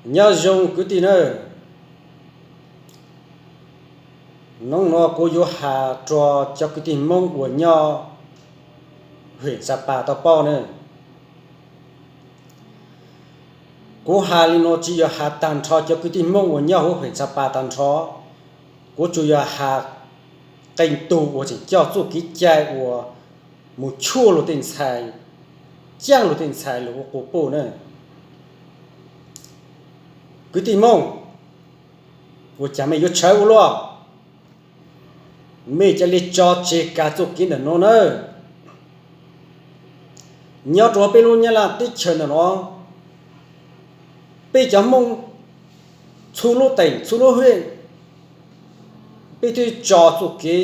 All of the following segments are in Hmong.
Nyob zoo kwv tij nawb, hnub no kuv yuav has rau cov kwv tij Hmoob uas nyob hwm Xapas tau paub nawb. Kuv has li no tsis yog has tag nrho cov kwv tij Hmoob uas nyob huv hwm Xapas tag nrho, kuv tsuas yog has qee tug uas tseem coj txuj kev cai uas mus tshuaj luag tej ntxhais, caaj luag tej ntxhais lug ua quas puj na. Kwv tij Hmoob, ua cas mej yuav tshawv ua luaj? Mej ca le tso tseg kag txuj kev ntawm no nawb. Nyob rau peb lub Nyab Laj teb chaws ntawm no, peb cov Hmoob txhua lub teem txhua lub hwj, peb twb tso txuj kev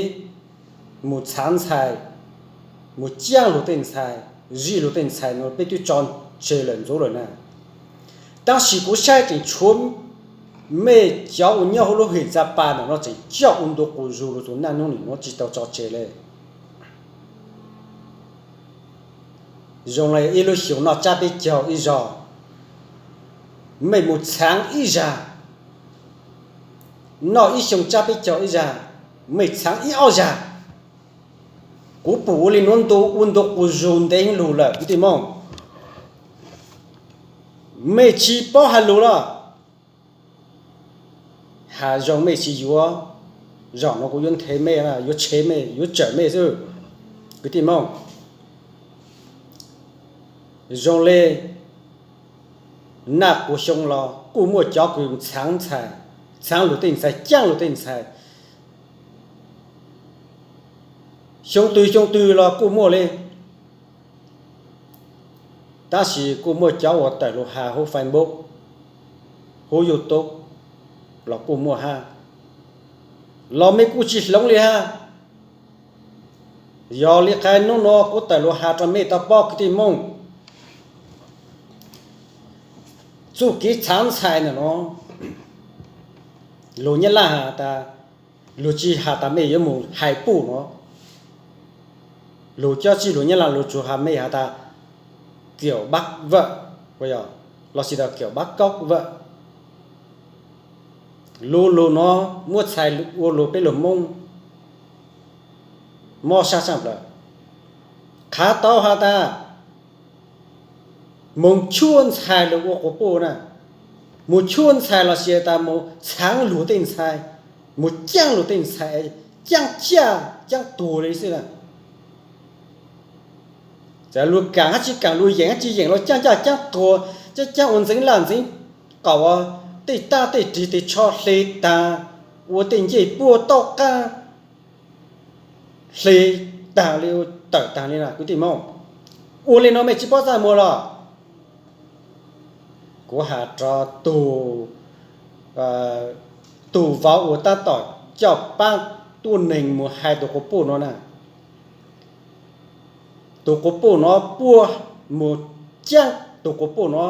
mus txhav ntxhais, mus caaj luag tej ntxhais, zij luag tej ntxhais no peb twb tso tseg lawm ntxuav lawm na. Tab sis kuv saib tseem tshuav mej cov uas nyob huv lub hwm Xapas ntawm no tseem coj ua ntu qus zug lug txug naj nub nim nuav tsis tau tso tseg le. Zoo le ib lub xyoo noj tsab peb caug ib zag, mej mus txhaav ib zag, noj ib xyoo tsab peb caug ib zag, mej txhaav ib ob zag. Kuv pum ua li nuav ntu ua ntu qus zug ntev lug lawm kwv tij Hmoob. Mej tsis paub has lug los? Has zoo mej tsis yuav, zaum no kuv yuav nthe mej, yuav tshev mej, yuav tsawm mej xwb kwv tij Hmoob. Zoo le naj quas xyoo los kuj muaj cov kws txhaav ntxhais, txhaav luag tej ntxhais, caaj luag tej ntxhais, xyoo twg xyoo twg los kuj muaj le. Tab sis kuj muaj cov uas tawm lug has huv Facebook, huv YouTube los kuj muaj hab, los mej kuj tsis hloov li hab. Yog li qhov nub nuav kuv tawm lug has rau mej tau paub kwv tij Hmoob, txuj kev txhaav ntxhais ntawm no, luag Nyab Laj has tas, luag tsis has tas mej yuav mus hais puj no, luag cov txij luag Nyab Laj luag tsuas has mej has tas kiểu bắt vợ, lossis là kiểu bắt cóc vợ. Lug lug no muab txhais ua lug peb lug Hmoob mob sab saj plawg. Qhov tau has tas mus tshuaj ntxhais lug ua quas puj na, mus tshuaj ntxhais lossis tas mus txhaav luag tej ntxhais, mus caaj luag tej ntxhais, caaj caj caaj tuag li xwb na. Txawm luag kaam hab tsis kaam, luag yeem hab tsis yeem los caaj caj caaj tuag, caaj caaj ua ntxeev laj ntxeev qaum, tej tab tej rig tej tsho hle taag, ua tej ncej puab taub qaab hle taag li, tawm taag li na kwv tij Hmoob. Ua li no mej tsis paub txaj muag los? Kuv has rau tug, tug vauv uas tab tom coj paab tuab neeg mus hais tug quas puj no na. Tug quas puj no puab mus caaj tug quas puj no,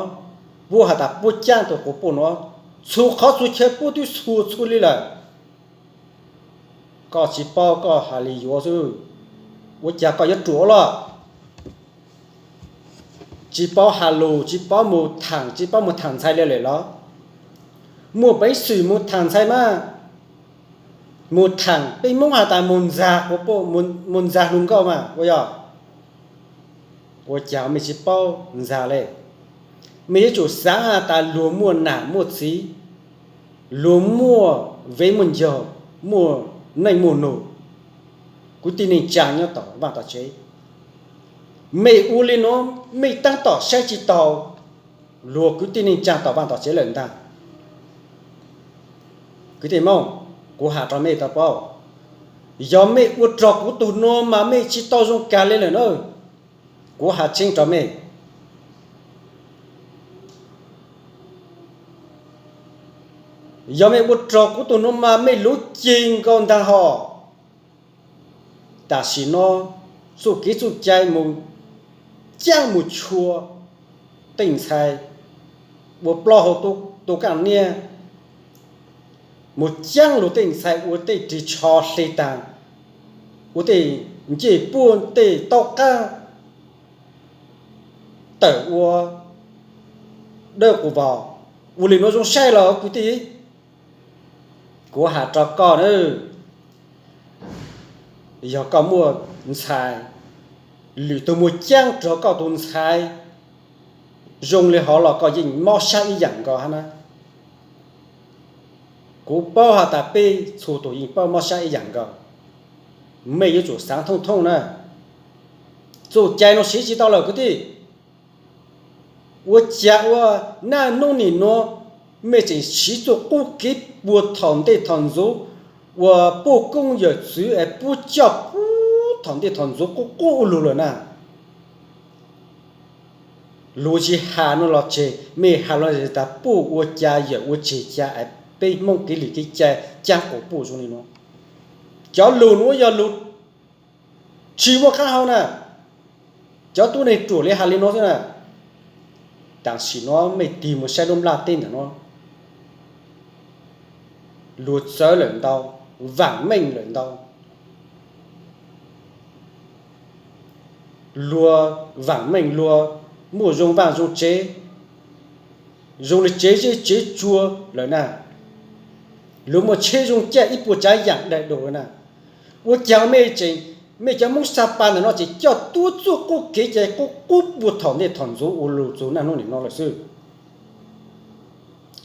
puab has tas puab caaj tug quas puj no, txhua qhov txhua chaw puab twb txhua txhua li lawm. Koj tsis paub koj has li yuav xwb, ua cas koj yuav ruam los? Tsis paub has lus, tsis paub mus thaam, tsis paub mus thaam ntxhais li lawm los? Muaj peev xwm mus thaam ntxhais mas, mus thaam, peb Hmoob has tas mus ntxag, mus ntxag hluas nkauj mas ua yog. Ua cas mej tsis paub ntxag le? Mej yuav tsum xaav has tas luag muaj nam muaj txiv, luag muaj vev muaj ncaug, muaj neej muaj nug, kwv tij neej tsaa nyob tom vaaj tom tsev. Mej ua li nuav mej taab tom saib tsis taus luag kwv tij neej tsaa tom vaaj tom tsev lawm ntag. Kwv tij Hmoob, kuv has rau mej tau paub, yog mej ua rog kuv tug nuav mas mej tsis tau zoo kag li lawm na. Kuv has tseeb rau mej, yog mej ua rog kuv tug nuav mas mej luv ceg nkaus ntag hos. Tam sim no txuj kev txuj cai mus caab mus tshua tej ntxhais ua plaub hau tu kaaj niaj, mus caab lug tej ntxhais ua tej rig tsho hle taag, ua tej ncej puab tej taub qaab tawm ua dawb quas vos. Ua li nuav zoo saib los kwv tij, kuv has rua koj na, yog koj muaj ntxhais, lwm tug muaj caab rua koj tug ntxhais zoo li hov los koj yeej mob sab ib yaam nkaus hab na. Kuv paub has tas peb txhua tug yeej paub mob sab ib yaam nkaus. Mej yuav tsum xaav thooj thooj na. Txuj cai nuav siv tsi tau lawm kwv tij. Ua cas ua naj nub nim nuav mej tseem siv txuj qub kev puag thaum ntej thaum ntxuv, ua puj koob yawm txwv es puab coj puag thaum ntej thaum ntxuv qub qub ua lug lawm na. Luag tsi has nuav los tseg, mej has los tas puj ua cas yawm ua tseg cas es peb Hmoob kev lwm kev cai caab quas puj zoo li nuav. Cov lug nuav yog lug tsi muaj qaab hau na. Cov tuab neeg ruam li has li nuav xwb na. Tam sim nuav mej tig mus saib lub nplaj teb ntawm nuav, luag txawv lawm ntau, vaam meej lawm ntau. Luag vaam meej, luag muaj zoo vaaj zoo tsev, zoo li tsev zeb tsev tsua lawm na. Luag muaj tsheb zoo caij ib puas tsaav yaam daim daus lawm na. Ua cas mej tseem, mej cov Hmoob Xab Pas ntawm no tseem coj tuab txuj qub kev cai qub qub puag thaum ntej thaum ntxuv ua lug txug naj nub nim no lawm xwb.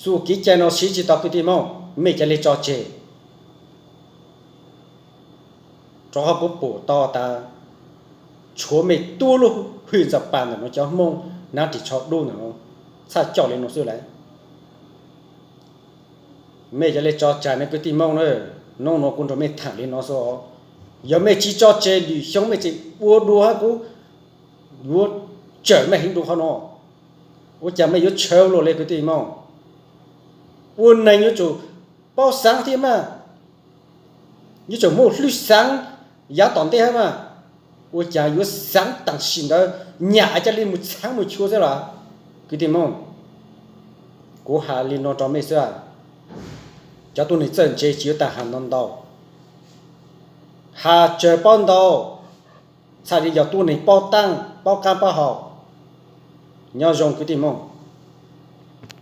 Txuj kev cai no siv tsi tau kwv tij Hmoob, mej ca le tso tseg. Rua qhov kuv pum tau tas tshuav mej tuab lub hwj Xab Pas ntawm nuav cov Hmoob hnav ris tsho dub ntawm nuav txhaj coj li nuav xwb lawm. Mej ca le tso tseg ne kwv tij Hmoob na. Nub nuav kuv nrug mej thaam li nuav xwb os. Yog mej tsi tso tseg, lwm xyoo mej tseem ua dua hab kuv yuav tsawm mej heev dua qhov nuav. Ua cas mej yuav tshawv luaj le kwv tij Hmoob? Ua neeg yuav tsum paub xaav thiab mas, yuav tsum muaj hlwb xaav yav tom ntej hab mas. Ua cas yuav xaav tam sim ntawd nyam ca le mus txhaav mus chua xwb los? Kwv tij Hmoob, kuv has li no rua mej xwb, cov tuab neeg txawj ntse tsis yuav tau has ntau ntau. Has tsawg paub ntau, txhaj li yog tuab neeg paub taab paub qaab paub hau. Nyob zoo kwv tij Hmoob.